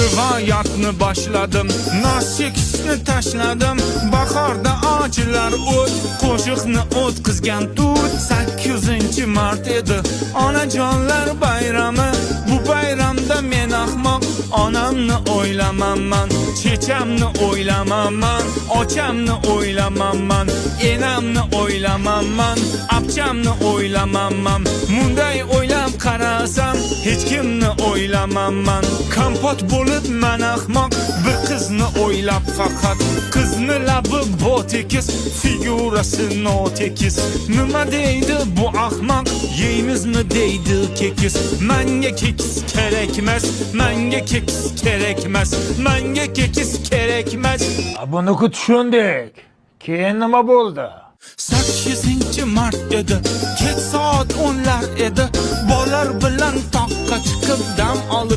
Rivoyatni boshladim. Nos chekishni tashladim. Bahorda ochilar o't, qo'shiqni o'tkazgan tut. 8-mart edi, onajonlar bayrami. Bu bayramda men ahmoq onamni o'ylamanman, chechamni o'ylamanman, ochamni o'ylamanman, enamni o'ylamanman, apchamni o'ylamanman. Munday o'ylab qarasam, hech kimni o'ylamanman. Kompot bo'lib man ahmoq bir qizni o'ylab faqat. Qizni labi bo'tekis, figurasi notekis. Nima deydi bu ahmoq? Yeymizmi deydi kekis. Manga kekis kerakmas, manga kekis kerakmas, manga kekis kerakmas. Buni tushundik. Keyin nima bo'ldi? 8-mart edi, kech soat 10lar edi. Bolalar bilan toqqa chiqib dam olib